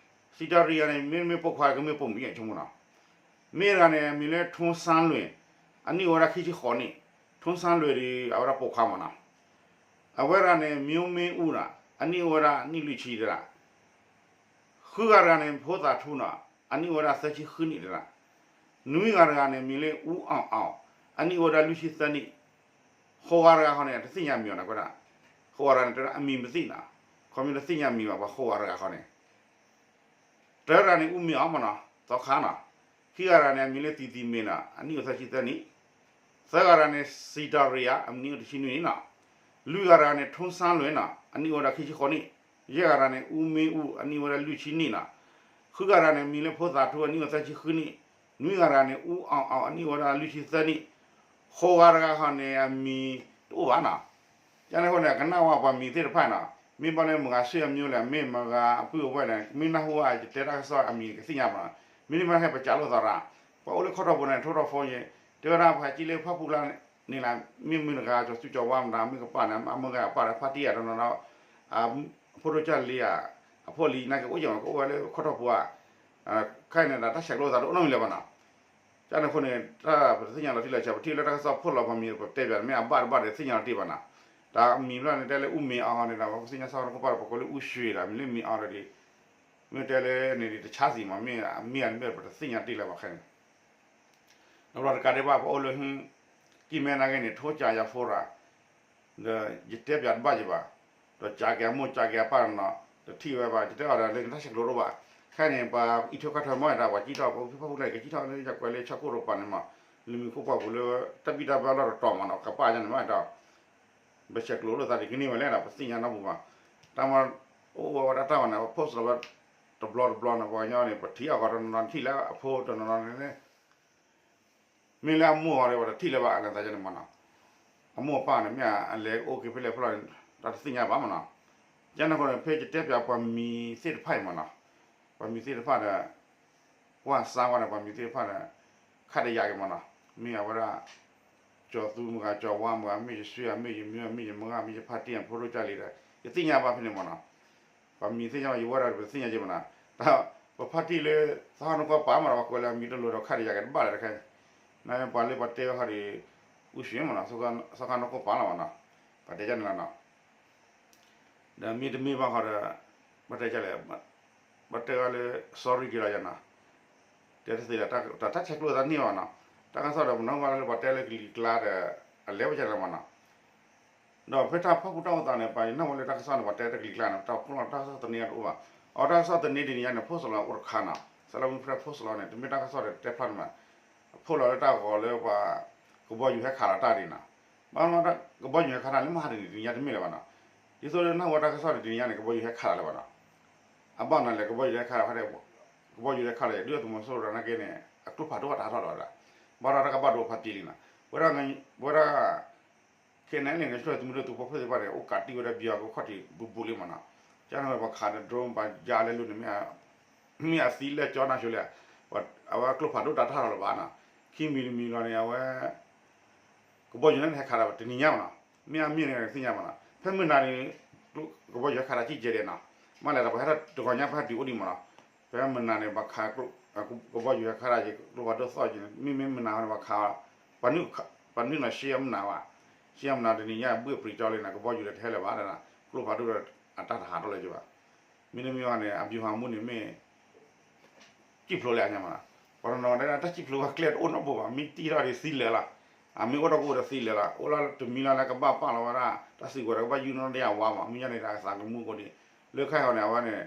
စံးတၢ်ရံယၤန့ၣ် မ့တမ့ၢ်ပိာ်ခွါ ကမ့ၢ်ပိာ်မုၣ်ယဲၢ်ဆိကမိၣ်နီၤ မ့ၢ်တဂၤန့ၣ် အမံၤလၢ ထူစန်းလွင် အနံၣ်အိၣ်ဝဲဒၣ်ခံဆံဃိးနံၣ် ထူစန်းလွင်ဒီး အဝဲဒၣ်ပိာ်ခွါမးနီၤ အဝဲတဂၤန့ၣ် မျိုးမင်းဦးနီၤ အနံၣ်အိၣ်ဝဲဒၣ်နံၣ်လွံၢ်ဆံတဒၣ် ဃုဂၤတဂၤန့ၣ် ဖိသးထူနီၤ အနံၣ်အိၣ်ဝဲဒၣ်သၢဆံဃုနံၣ်တဒၣ် နွံဂၤတဂၤန့ၣ် မံၤလၢ ဦးအောင်အောင် အနံၣ်အိၣ်ဝဲဒၣ်လွံၢ်ဆံသၢနံၣ် ဃိးဂၤတဂၤဃီန့ၣ် တသ့ၣ်ညါမံၤအီၤနီၤ ကွဲးဒၣ် ဃိးဂၤတဂၤန့ၣ် တဲဒၣ်အမံၤပသ့ၣ်နီၤ ခီမ့ၢ်တသ့ၣ်ညါမံၤဘၣ် ပှၤဃိးဂၤတဂၤဃီန့ၣ် တဂၤန့ၣ် ဦးမင်းအောင်မးနီၤ သီခါနီၤ ခံဂၤတဂၤန့ၣ် အမံၤလၢ သီသီမ့ၤနီၤ အနံၣ်အိၣ်သၢဆံသၢနံၣ် သၢဂၤတဂၤန့ၣ် စံးတၢ်ရံယၤ အနံၣ်အိၣ်တဆံနွံနံၣ်နီၤ လွံၢ်ဂၤတဂၤန့ၣ် ထူစန်းလွင်နီၤ အနံၣ်အိၣ်ဝဲဒၣ်ခံဆံဃိးနံၣ် ယဲၢ်ဂၤတဂၤန့ၣ် ဦးမင်းဦး အနံၣ်အိၣ်ဝဲဒၣ်လွံၢ်ဆံနံၣ်နီၤ ဃုဂၤတဂၤန့ၣ် မံၤလၢဖိသးထူ အနံၣ်အိၣ်သၢဆံဃုနံၣ် နွံဂၤတဂၤန့ၣ် ဦးအောင်အောင် အနံၣ်အိၣ်ဝဲဒၣ်လွံၢ်ဆံသၢနံၣ် ဃိးဂၤတဂၤဃီန့ၣ် အမံၤတအိၣ်ဘၣ်နီၤ ကန့ၣ်အဃိန့ၣ် ကနၣ်ဝဲပှၤမံၤသ့ၣ်တဖၣ်နီၤ မ့ၢ်ဘၣ်လၢမတၤဂၤ ဆွေမျိုးလဲၣ် မ့ၢ်မတၤဂၤအပုၢ်အဝဲၢ်န့ၣ် မ့ၢ်နၢ်ဟူဝဲ ယတဲတၢ်ကစီၣ်အမံၤကသ့ၣ်ညါမးနီၤ မ့တမ့ၢ်ဟဲပစးလိာ်သးရၣ် ပှၤအိၣ်လၢခီၣ်ထီၣ်ပူၤန့ၣ် ထိၣ်ထီၣ်ဖိယဲ တဲဝဲဒၣ်ပှၤဟဲကံၣ်လၢဖၣ်ပူၤလၢန့ၣ်လီၤ မ့ၢ်မုၢ်တဂၤ ကၠီၤသူကၠီၤဝါမတၤ မ့ၢ်ကပၣ်န့ၣ် အမုၢ်ဂၤအပၣ်ဒီး ဖါတံၢ်အတနီၤနီၤ အဖိဒိၣ်ကၢ်လံဧါ အဖိလံၤနာ်က့အိၣ်ယဲၢ်မး ကအိၣ်ဝဲလၢခီၣ်ထီၣ်ပူၤဧါ ခဲအံၤန့ၣ်ဒီး တၢ်ဆဲးကျိးသးတအိၣ်နီတမံၤလၢၤဘၣ်နီၤ ကန့ၣ်အဃိန့ၣ် တၢ်ပတသ့ၣ်ညါလီၤတံၢ်လီၤဆဲး ပထံၣ်လၢတၢ်ကစီၣ်ဖီၣ်လီၤပှၤမံၤ ပတဲဘၣ် မ့ၢ်အဘၣ်တဘၣ်ဒီးသ့ၣ်ညါလီၤတံၢ်ဘၣ်နီၤ တၢ်မံၤဖျၢၣ်န့ၣ် တဲလၢ ဦးမင်းအောင်န့ၣ်ဒီး ပသ့ၣ်ညါစ့ၢ်ကီးနီၢ်ကီၢ်ပၢ်ဒီး ပကိးလၢ ဦးရွှေ ဒီး မံၤလၢ မင်းအောင် ဒီး မ့ၢ်တဲလၢန့ၣ်ဒ်တဆါသံးမး မ့ၢ်မ့ၢ်အမ့ၢ်ပတသ့ၣ်ညါတံၢ်လၢၤဘၣ်ခဲအံၤန့ၣ် ဒီးတကးဒံးဘၣ် ပှၤအိၣ်လၢ ကံၢ်မဲနာ်က့န့ၣ် ထိၣ်ကးယၤဖိရၣ် ဒီးယတဲပၠးတဘၣ်ယံၤဘၣ်, ဒီးကးက့ၤအမိၢ်ကးက့ၤအပၢ်နီၤ, တထံၣ်ဝဲဘၣ် ယတဲအီၤဒီးလၢနတၢ်ဆဲးကျိးတအိၣ်ဘၣ်, ခဲအံၤန့ၣ် ပှၤအံးထွဲကွၢ်ထွဲမီၢ်တၢ် ပှၤကံၣ်ထီၣ် ပဖုဖၣ်ပူၤလၢကကံၣ်ထီၣ်လၢယကွဲးလၢဆၣ်ကိၣ်တကပၤန့ၣ်မး, လၢမံၤခိၣ်ပှၢ်ပူၤလၢ တၢ်ဘံၣ်တၢ်ဘၢလီၢ်တတီၤမးနီၤ ကပၣ်ယါန့ၣ်မးဒီး ပဆဲးကျိးလိာ်သးဒ်ကန့ၢ်ဝဲလဲၣ်ဒီး ပသ့ၣ်ညါနီတပူၤဘၣ်, တၢ်မၤအိၣ်ဝဲဒၣ်တၢ်ဝဲန့ၣ် ပ post လီၤဝဲ တဘျီတဘျီန့ၣ် ပှၤကညီန့ၣ် ပထံၣ်အဂီၢ်တနီၤနီၤ ထံၣ်လၢအဖိတနီၤနီၤန့ၣ် မ့ၢ်လၢအမိၢ်အီၤဒီး ပတထံၣ်လၢၤဘၣ် အလဲၤသးယါန့ၣ်မးနီၤ, အမိၢ်အပၢ်န့ၣ် မ့ၢ်အလဲၤအိၣ်က့ၤဖဲလဲၣ်ဖဲလဲၣ်န့ၣ် တၢ်တသ့ၣ်ညါဘၣ်မးနီၤ, ယါန့ၣ်အဃိန့ၣ် ဖဲယတဲပၠးပှၤမံၤသ့ၣ်တဖၣ်အံၤမးနီၤ, ပှၤမံၤသ့ၣ်တဖၣ်ဒီး ကွၢ်စါဝဲဒီး ပှၤမံၤသ့ၣ်တဖၣ်ဒီး ခါတယၤက့ၤမးနီၤ, မ့ၢ်အဝဲဒၣ် ကၠီၤသူမဂၤ ကၠီၤဝါမဂၤ မ့ၢ်ယဆွေ မ့ၢ်ယမုၢ် မ့ၢ်ယမဂၤ မ့ၢ်ယဖါတံၢ် ဖိဒိၣ်ကၢ်လံၤဒီး ယသ့ၣ်ညါဘၣ်ဖဲန့ၣ်မးနီၤ, ပှၤမံၤသ့ၣ်ညါဘၣ် ယဝဲဒၣ်ပတသ့ၣ်ညါက့ၤမးနီၤ, တၢ်ပဖါတံၢ်လၢ သီခါနီၢ်ကီၢ်ပၤမးဒီး ပှၤကွဲးလၢအမံၤတလိၤဒီး ခါတယၤက့ၤတဘၣ်လၢၤတခါ, နပှၤလၢပှၤတဲဝဲဟီဒ် အူၡ့မးနီၤ, သီခါနီၢ်ကီၢ်ပၤလီၤမးနီၤ, ပှၤတဲယါန့ၣ်လီၤနီၤ ဒီးမ့တမ့ၢ်ဘၣ်ဃီဒီး ဘၣ်တဲလဲၣ်, ဘၣ်တဲဝဲလၢ sorry က့ၤလီၤယၤနီၤ, တဲတသ့လၢၤ တၢ်ဆဲးကျိးသးန့ၢ်ဘၣ်နီၤ, တၢ်ကစီၣ်ဒီးပနီၣ်ဘၣ်လၢပှၤတဲလၢကလံၤကျါဒီး အလဲၤဝဲကလဲၣ်မးနီၤ, ဒီးဖဲတၢ်ဖီၣ်ကူတၢ်အိၣ်သးန့ၣ် ပှၤနီၣ်ဝဲလၢတၢ်ကစီၣ်န့ၣ် ပှၤတဲတကလံၤကျါန့ၣ် တၢ်ဖီၣ်လီၤတၢ်ကစီၣ်သန့တအိၣ်ဘၣ်, အတၢ်ကစီၣ်သန့ဒ်န့ၣ်ညါန့ၣ် post လီၤအိၣ်တခါနီၤ, စးလၢမုၢ်ဖဲ post လီၤန့ၣ် တမ့ၢ်တၢ်ကစီၣ်ဒီးတဲဖျါန့ၣ်မး, အဖီၣ်လီၤလၢတၢ်ဂီၤလၢပှၤ ကဘီယူၤဟဲခးလီၤတၢ်ဒ်နီၤ, ဘၣ်မ့ၢ်ကဘီယူၤဟဲခးတၢ်လၢမဟါတနံၤတနံၤညါတမ့ၢ်လၢၤဘၣ်နီၤ, ဒ်သိးလၢနၢ်ဟူတၢ်ကစီၣ်န့ၣ် တနံၤညါန့ၣ် ကဘီယူၤဟဲခးတၢ်လၢၤဘၣ်နီၤ, အဘၣ်နီၤလဲၣ် ကဘီယူၤဟဲခးတၢ်, ကဘီယူၤဟဲခးတၢ် ဒုၣ်ဒါသုးမီၤစိရိၤနာ်က့န့ၣ် အကျိဖးဒိၣ်တၢ်ဟးထီၣ်လီၤဝဲဒၣ်, ဘၣ်ဒီးတၢ်ကဘၣ်ဒိဖးတံၢ်လံနီၤ, ဝဲဒၣ် ဝဲဒၣ် ခဲအံၤန့ၣ် ကဆှၢသုးမုၢ်ဒိၣ်သုးဖိဖုသ့ၣ်တဖၣ်န့ၣ် အိၣ်ကးတံၢ်ဝဲဒၣ် ပယီၤကခီၣ်ထံးဘူးဘူးလံမးနီၤ, ကန့ၣ်ဝဲပှၤခးဒီး drone ပှၤယါလဲၤလူၤန့ၣ် မ့ၢ်အသံလဲၢ်ကၠီနၢ်ဆိလဲၣ်, အဝဲကျိဖးဒိၣ်တၢ်တဟးထီၣ်လၢၤဘၣ်နီၤ, ခံမံၤတမံၤလီၤန့ၣ် အဝဲ ကဘီယူၤန့ၣ်ဟဲခးဒီးတနံၤညါမးနီၤ, မ့ၢ်အမ့ၢ်န့ၣ်သ့ၣ်ညါမးနီၤ, ဖဲမုၢ်နၤန့ၣ် ကဘီယူၤဟဲခးတၢ်ကံၣ်ကဲဒဲးနီၤ, မ့ၢ်လဲၣ်ဒီးပှၤဟဲတဂီၤညါပှၤဟဲတုၤအိၣ်ဒံးမးနီၤ, ဖဲမုၢ်နၤန့ၣ် ဘၣ်ခး ကဘီယူၤဟဲခးတၢ်ယံၤ ကျိဖးဒိၣ်သီၣ်ယံၤန့ၣ် မ့မ့ၢ်မုၢ်နၤန့ၣ် ဘၣ်ခး ပှၤနုာ်နီၤ ရှဲမုၢ်နၤဘၣ်, ရှဲမုၢ်နၤတနံၤညါ ဘှ့ၣ်ပြံးကၠီလံန့ၣ် ကဘီယူၤဒီးတဟဲလၢၤဘၣ်, ကျိဖးဒိၣ်ဒီးအတၢ်တဟးထီၣ်လၢၤဘၣ်, မ့တမ့ၢ်ဘၣ်န့ၣ် အဗျူဟာမှူးန့ၣ်မ့ၢ် စံၣ်ဖျိးလၢအညါမးနီၤ, ပှၤတနီၤဒၣ်တၢ်စံၣ်ဖျိးဝဲကျဲတအိၣ်နီတဘိဘၣ်, မ့ၢ်တံၢ်ထီၣ်ဒ်သံလၢာ်လီၤ, အမ့ၢ်အိၣ်ထီၣ်ကအိၣ်ဒီးသံလၢာ်လီၤ, အိၣ်လီၤတမံၤလီၤလၢကဘၣ်ပာ်လီၤဝဲဒၣ် တၢ်စုကဝဲၤဒီးကဘၣ်ယူၢ်နီၣ်ဒၣ်အဝါမး, မ့ၢ်ညါန့ၣ်ဒီးအသးကမူကအိၣ်ဒံး, လၢခဲအံၤန့ၣ် အဝဲန့ၣ်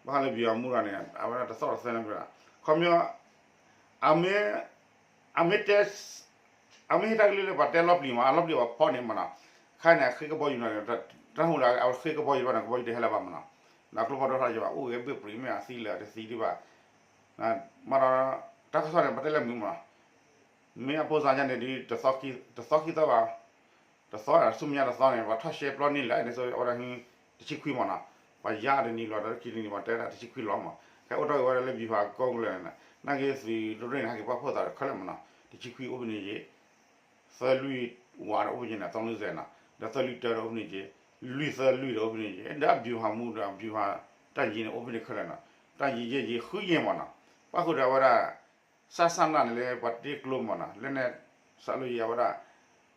ဘၣ်ဃးလၢ ဗျူဟာမှူး တဂၤန့ၣ် အဝဲဒၣ်တသီၣ်တသဲန့ၣ် ခီပညီ အမ့ၢ် အမ့ၢ်တဲ အမ့ၢ်ဟ့ၣ်တၢ်ကလုၢ်လၢပှၤတဲလီၤပျံၤမး အလီၤပျံၤပှၤဖီၣ်န့ၣ်မးနီၤ, ခဲအံၤန့ၣ် အဃ့ကဘီယူၤန့ၣ် တၢ်ဟူးလၢအဃ့ကဘီယူၤဘၣ်န့ၣ် ကဘီယူၤတဟဲလၢၤဘၣ်မးနီၤ, ဒီးကျိဖးဒိၣ်ထီၣ်ယဘၣ် အိၣ်ဂ့ၤဘှ့ၣ်ပြံးမ့ၢ်အသံလၢာ်တသံဒံးဘၣ်, မးဒီး တၢ်ကစီၣ်န့ၣ် ပတဲလၢမုာ်မးနီၤ, မ့ၢ်အဖိသၣ်ညါန့ၣ်ဒ် တသီခံသီဘၣ် တသီ ဆူမဲာ်ညါတသီန့ၣ် ပှၤထီၣ်ရှဲပျီန့ၢ်လၢာ်န့ၣ် အဝဲဒၣ် တဆံခွံမးနီၤ, ပှၤယါတနံၤလီၤ ဒီးခံတနံၤ ပှၤတဲဒၣ်တဆံခွံလီၤမး, ခဲအိၣ်ထီၣ်က့ၤဝဲဒၣ်လၢ ဗျူဟာကုန်း လၢာ်န့ၣ် နာ်က့သုးရ့ၣ်န့ၣ် ဟဲက့ၤပာ်ဖှိၣ်သးဒီးခဲလၢာ်မးနီၤ, တဆံခွံအိၣ်ဖဲန့ၣ်ယ့ၣ်, သၢလွံၢ်ဝးဒီးအိၣ်ဖဲန့ၣ် သီနုၣ်စဲးနီၤ, ဒီးသၢလွံၢ်တၢဒီးအိၣ်ဖဲန့ၣ်က့, လွံၢ်သၢလွံၢ်ဒီးအိၣ်ဖဲန့ၣ်က့, ဒီးအဗျူဟာမှူးဒီးအဗျူဟာတပ်ရင်းန့ၣ် အိၣ်ဖဲန့ၣ်ခဲလၢာ်နီၤ, တပ်ရင်းယဲၢ်ယဲၢ်ဃုယဲၢ်မးနီၤ, ပၣ်ဃုာ်ဒီးအဝဲဒၣ် စးစးနၢ်န့ၣ်လၢပှၤတ့ကျိမးနီၤ, လၢန့ၣ် စးလိယဲအဝဲဒၣ်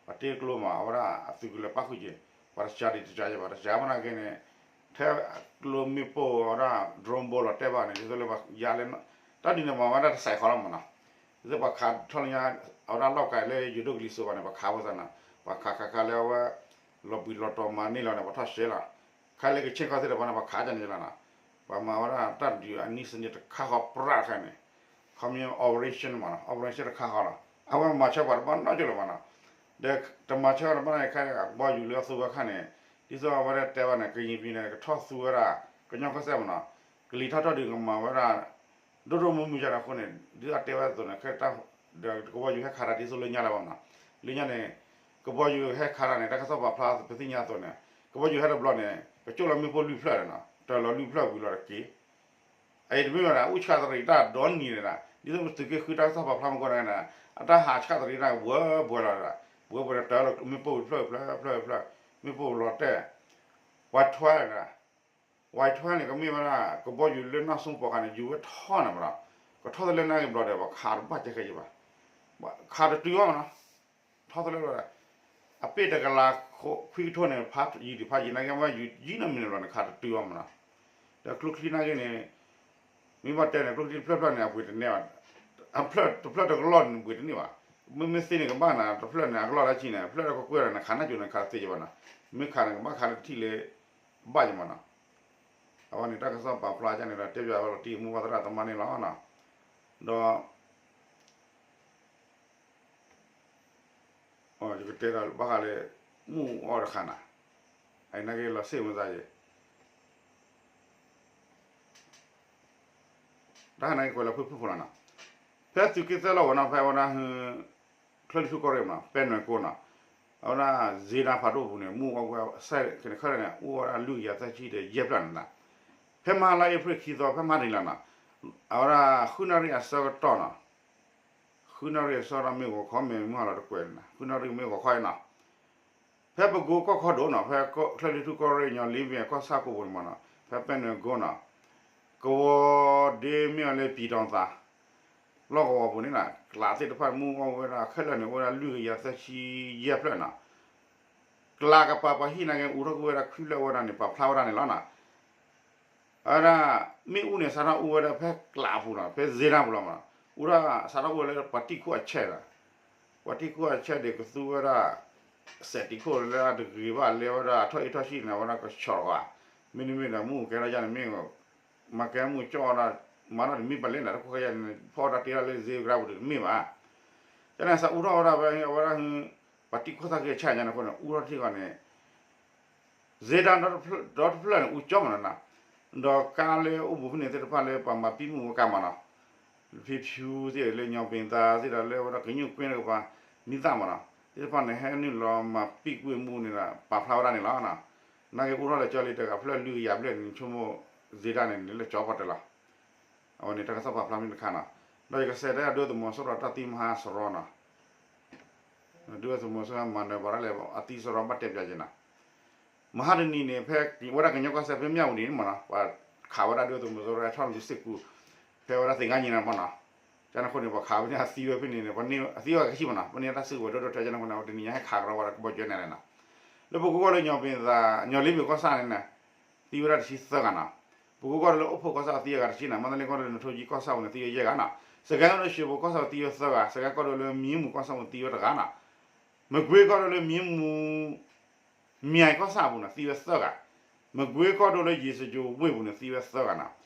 ပှၤတ့ကျိမး အဝဲဒၣ်အသုးကလၢၤပၣ်ဃုာ်က့ၤ, ပှၤတစှၤဒံးတစှၤယဲဘၣ် တစှၤဘၣ်နာ်က့န့ၣ်, ထဲကျိမ့ၣ်ပိၢ်အဝဲဒၣ် drone ဘိလီၤတဲာ်ဘၣ်န့ၣ် ဒ်သိးလၢပှၤယါလၢ, တၢ်ဒုးန့ၣ်မၤဝဲဒၣ်တစဲးဃီလီၤမးနီၤ, ဒ်သိးပှၤခးထီၣ်လၢညါ အဝဲဒၣ်လီၢ်ကၤလၢယိၤဒိၣ်ကလံၤစိးဘၣ်န့ၣ် ပှၤခးဝဲသးနီၤ, ပှၤခးခးခးလၢအဝဲ လီၤဘှံးလီၤတီၤမၤန့ၢ်လီၤန့ၣ် ပှၤထီၣ်ရှဲလီၤ, ခါလၢကဆ့ၣ်ခီသ့ၣ်တဖၣ်န့ၣ် ပှၤခးကန့ၣ်လီၤနီၤ, ပှၤမၤဝဲဒၣ်တၢ်ဒုးအနံၣ်စနံၣ်တခါဃီပြးတခါန့ၣ်, ခီမ့ၢ် operation မးနီၤ, operation တခါဃီလီၤ, အဝဲမၤဆၢပှၤတဘၣ်နီတကၠိလၢၤမးနီၤ, ဒီးတမၤဆၢတဘၣ်န့ၣ် ခဲကဘီယူၤလၢအသူဝဲခါန့ၣ်, ဒ်သိးအဝဲဒၣ်တဲဘၣ်န့ၣ် ကရင်ပြည်န့ၣ် ကထီၣ်သူဝဲဒၣ် ကညီကီၢ်စဲၣ်မးနီၤ, ကလံၤထီၣ်ထီၣ်ဒုးကမၤဝဲဒၣ် ဒိၣ်ဒိၣ်မုၢ်မုၢ်ယါန့ၣ်အဃိန့ၣ် ဒ်သိးတဲဝဲအသိးန့ၣ် ခဲတၢ် ဒီးကဘီယူၤဟဲခးတၢ်ဒ်သိးလၢညါလၢၤဘၣ်မးနီၤ, လၢညါန့ၣ် ကဘီယူၤဟဲခးတၢ်န့ၣ် တၢ်ကစီၣ်ပာ်ဖျါပသ့ၣ်ညါအသိးန့ၣ်, ကဘီယူၤဟဲတဘျီန့ၣ် ကကၠိၣ်လီၤမ့ၣ်ပိၢ်လွံၢ်ဖျၢၣ်န့ၣ်နီၤ, တၢၤလီၤလွံၢ်ဖျၢၣ်ဝံၤလီၤတက့ၢ် အအံၤတမ့ၢ်ဘၣ်ဒီး အူဆၣ်တရံးတၢ်ဒီနံၤန့ၣ်ဒီး ဒ်သိးပသုးက့ဃုတၢ်ကစီၣ်ပာ်ဖျါမ့ၢ်ကီးန့ၣ်, အတၢ်ဟးဆၣ်တရံးတၢ်ဝဲဘှဲလီၤဒီး, ဝဲဘှဲဒီးတၢၤလီၤမ့ၣ်ပိၢ်ဖျၢၣ်ဖျၢၣ်ဖျၢၣ်ဖျၢၣ်, မ့ၣ်ပိၢ်လီၤတဲာ်, ဝဲထွဲဒီး, ဝဲထွဲန့ၣ် ကမ့ၢ်ဝဲဒၣ် ကဘီယူၤလၢနီၢ်ဆိပီၤခါန့ၣ် ယူၤဝဲထီၣ်န့ၣ်မးဒီး, ကထီၣ်သလဲနာ်က့ဘျီဒီး ပှၤခးတဘၣ်ကဲခဲယဘၣ်, ခးတတုၤဘၣ်မးနီၤ ထီၣ်သလဲဘျီဒီး, အပ့ၢ်တကလးခွံကထိန့ၣ် ဖးယံၤဒံးဖးယံၤနာ်က့ ဝဲယူၤယံၤနီတမံၤန့ၣ်ဘျီန့ၣ် ခးတတုၤဘၣ်မးနီၤ, ဒီးကျိချံနာ်က့န့ၣ်, မ့ၢ်ဘၣ်တဲန့ၣ် ကျိချံတဖျၢၣ်ဖျၢၣ်န့ၣ် အပှ့ၤတန့ၢ်ဘၣ်, တဖျၢၣ်တကလီၢ်န့ၣ် ပှ့ၤတန့ၢ်ဘၣ်, မ့မ့ၢ်သ့န့ၣ်ကဘၣ်နၤ တဖျၢၣ်န့ၣ် အကလီၢ်လၢဆံန့ၣ် ဖျၢၣ်တကကွဲၢ်ဒီးန့ၣ် ခးနၢ်ကိၤန့ၣ် ခးတသ့ယဘၣ်နီၤ, မ့ၢ်ခးန့ၣ် ကဘၣ်ခးလၢထံၣ်လၢ ဘၣ်ယမးနီၤ, အဝဲန့ၣ် တၢ်ကစီၣ်ပာ်ဖျါကန့ၣ်ဒီး တဲပၠးဝဲလီၤတံၢ်မူဘၣ်သရၣ်သမါန့ၣ်လီၤနီၤ, ဒီး ယကတဲဒီးဘၣ်ဃးလၢ မုၢ်အီၣ်တခါနၤ, အနာ်က့လီၤစ့ၣ်မသးယဲ, တၢ်နာ်က့ကွဲးလၢဖုၣ်ဖုၣ်ဖိလီၤနီၤ, ဖဲသုးက့သၢလီၢ်ဝဲနီၤ ဖဲဝဲဒၣ် ချၢၣ်လွံၢ်ထူၣ်ကီၢ်ရ့ၣ်မးနီၤ ပဲနွယ်ကုန်းနီၤ, အဝဲဒၣ် စ့ဒၣ်ဖးဒိၣ်ပူၤန့ၣ် မုၢ်အီၣ်ဝဲစဲၣ်ကန့ၣ်ခဲလၢာ်န့ၣ် အူအီၣ်ဝဲဒၣ်လွံၢ်ကယၤသၢဆံဒီးယဲၢ်ဖျၢၣ်န့ၣ်နီၤ, ဖဲမဟါလါအ့ဖြ့ၣ်ခံသီ ဖဲမဟါတနံၤလီၤနီၤ, အဝဲဒၣ်ဃုနၣ်ရံၣ်အဆၢကတီၢ်နီၤ ဃုနၣ်ရံၣ်အဆၢကတီၢ်မ့ၢ်ဂီၤခီမ့ၢ်မုၢ်ဟါလီၤတကွဲးန့ၣ်နီၤ ဃုနၣ်ရံၣ်မ့ၢ်ဂီၤခီအံၤနီၤ, ဖဲပကိကီၢ်ခီဒိၣ်နီၤ ဖဲချၢၣ်လွံၢ်ထူၣ်ကီၢ်ရ့ၣ်ညီလံမ့ၢ်ကီၢ်ဆၣ်ကိးပူၤန့ၣ်မးနီၤ ဖဲပဲနွယ်ကုန်းနီၤ, ကဝီၤဒ့မ့ၢ်အီၤလၢပံၤတီၤသး လီၢ်ကဝီၤပူၤန့ၣ်နီၤ ကျးသ့ၣ်တဖၣ်မုၢ်အီၣ်ဝဲဒၣ်ခဲလၢာ်န့ၣ် အိၣ်ဝဲဒၣ်လွံၢ်ကယၤသၢဆံယဲၢ်ဖျၢၣ်နီၤ, ကျးကပၤပှၤဟံၣ်နာ်က့ အူထီၣ်ကွံာ်ဝဲဒၣ်ခုလၢ်အိၣ်ဝဲဒၣ်န့ၣ် ပာ်ဖျါဝဲဒၣ်န့ၣ်လီၤနီၤ အဝဲဒၣ် မ့ၣ်အူန့ၣ် စးထီၣ်အူဝဲဒၣ်ဖဲကျးပူၤနီၤ ဖဲစ့ဒၣ်ပူၤလီၤမးနီၤ, အူထီၣ်စးထီၣ်အူဝဲလၢပှၤတံၢ်ခိၣ်အဆဲးဒီး, ပှၤတံၢ်ခိၣ်အဆဲးဒီးကသူဝဲဒၣ် စဲးတံၢ်ခိၣ်လၢအတဂ့ၤဘၣ်လဲၤဝဲဒၣ်ထီၣ်အ့ၣ်ထီၣ်ဆံၣ်န့ၣ် အဝဲဒၣ်ကဆီၣ်ဂီၤ, မ့တမ့ၢ်ဒီးမုၢ်ကဲထီၣ်ယါန့ၣ်မ့ၢ် မၤကဲမုၢ်ကၠီၣ်ဝဲဒၣ်, မၤထီၣ်တမ့ၢ်ပလဲၣ်န့ၣ် တခိၣ်ခဲယါန့ၣ် ဖီၣ်ဝဲဒၣ်တ့ထီၣ်လၢစ့ကရၢပူၤတမ့ၢ်ဘၣ်, ကန့ၣ်စးအူထီၣ်ဝဲဒၣ်ဖဲအဝဲဒၣ် ပှၤတံၢ်ခိၣ်သၣ်ဃံအဆဲးညါန့ၣ်အဃိန့ၣ် အူထီၣ်ထံၣ်ဃီန့ၣ် စ့ဒၣ်ဒီတဖျၢၣ်န့ၣ် အူကၠီမးနီၤ, ဒီးကါလၢအိၣ်ဘူးဖဲန့ၣ်သ့ၣ်တဖၣ်လၢပှၤမၤပံာ်မုၢ်ဝဲကါမးနီၤ, ဖံဖၠူသ့ၣ်လၢညီပ့ၤသးသ့ၣ်ဒီးလၢဝဲဒၣ်ကညူၣ်ကွ့တကပၤ မံသၣ်မးနီၤ သ့ၣ်တဖၣ်န့ၣ် ဟဲနုာ်လီၤမၤပံာ်ကွံာ်မုၢ်န့ၣ်ဒီး ပာ်ဖျါဝဲဒၣ်န့ၣ်လီၤ. နာ်က့အိၣ်ထီၣ်လၢကၠီလံတဂၤဖျၢၣ်လွံၢ်ကယၤဘျဲၣ်န့ၣ် ဆိကမိၣ်စ့ဒၣ်န့ၣ်န့ၣ်လၢကၠီပီၣ်တဲလီၤ. အဝဲန့ၣ်တၢ်ကစီၣ်ပာ်ဖျါမ့ၢ်တခါနီၤ, ဒီးယကစံးတၢ်ဒုးသုးမီၤစိရိၤတၢ်သံမဟါစရီနီၤ ဒုးသုးမီၤစိရိၤမၤနၢၤပှၤဒၣ်လဲာ်အသံစရီဘၣ်တဲပၠးက့ၤနီၤ. မဟါတနံၤန့ၣ် ဖဲဝဲဒၣ်ကညီကီၢ်စဲၣ်ဖဲမၠၣ်ဝတံၤန့ၣ်မးနီၤ ပှၤခးဝဲဒၣ်ဒုးသုးမီၤစိရိၤဟဲထီၣ်လံစ့ၢ်ကီး ဖဲဝဲဒၣ်သ့ၣ်ငါညံၤန့ၣ်မးနီၤ. ကန့ၣ်အဃိန့ၣ် ပှၤခးဖဲန့ၣ်အသံဝဲဖဲန့ၣ်န့ၣ် ပှၤန့ၢ်အသံဝဲကဆံၣ်မးနီၤ ပှၤန့ၢ်တၢ်စုကဝဲၤဒိၣ်ဒိၣ်ထဲကန့ၣ်အဃိန့ၣ် အဝဲတနံၤညါဟဲခးကရီဝဲဒၣ်ကဘီကၠီန့ၣ်လဲၣ်နီၤ. လၢပကိးကီၢ်လၢညီပ့ၤသး ညီလ့ပ့ၤကီၢ်ဆၣ်န့ၣ် သံဝဲဒၣ်တဆံသၢဂၤနီၤ. ပကိးကီၢ်လၢအိၣ်ဖှိၣ်ကီၢ်ဆၣ်သံအဂၤတဆံနီၤ, မၤသလ့ကီၢ်လၢနထိကံ ကီၢ်ဆၣ်ပူၤန့ၣ် သံဝဲယဲၢ်ဂၤနီၤ. စကဲကီၢ်လၢရွှေဘိုကီၢ်ဆၣ်ပူၤသံဝဲသၢဂၤ, စကဲကီၢ်ဒိၣ်လၢမံမူၤကီၢ်ဆၣ်ပူၤသံဝဲတဂၤနီၤ. မကွ့ကီၢ်ဒိၣ်လၢမံမူၤ မၠဲၤကီၢ်ဆၣ်ပူၤန့ၣ် သံဝဲသၢဂၤ, မကွ့ကီၢ်ဒိၣ်လၢယ့ၤစကၠိၤဝ့ၢ်ပူၤန့ၣ် သံဝဲသၢဂၤနီၤ.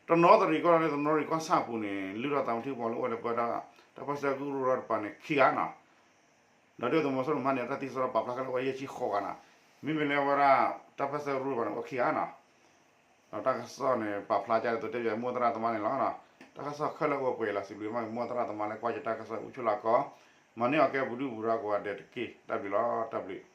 တနီသရံၣ်ကီၢ်ဒိၣ်လၢတနီသရံၣ်ကီၢ်ဆၣ်ပူၤန့ၣ် လုၢ်ထီၣ်သးမူထံကပီၤလၢအိၣ်လၢပှဲၤဒီး တၢ်ပၢၢ်ဆၢကရူၢ်ဒီတကပၤန့ၣ် ခံဂၤနီၤ. ဒီးဒုးသုးမီၤစိရိၤမဟါန့ၣ် တၢ်သံစရီပာ်ဖျါခဲလၢာ်ဝဲယဲၢ်ဆံဃိးဂၤနီၤ. မ့မ့ၢ်လၢဝဲဒၣ် တၢ်ပၢၢ်ဆၢကရူၢ်တကပၤန့ၣ် အိၣ်ခံဂၤနီၤ. ဒီးတၢ်ကစီၣ်န့ၣ် ပာ်ဖျါကဒီးသိးတဲပၠးမိၢ်သရၣ်သမါန့ၣ်လီၤ. တၢ်ကစီၣ်ခဲလၢာ်အိၣ်ပှဲၤလီၤ စံးဘျုးမးမိၢ်သရၣ်သမါလၢကွၢ်ယတၢ်ကစီၣ်အိၣ်ဆူၣ်လီၤကီး, မၤန့ၢ်အီၤကဲပဒုၣ်ပဒါကိးဂၤဒဲးတက့ၢ်. တၢ်ဘျုးလီၤ တၢ်ဘျုး.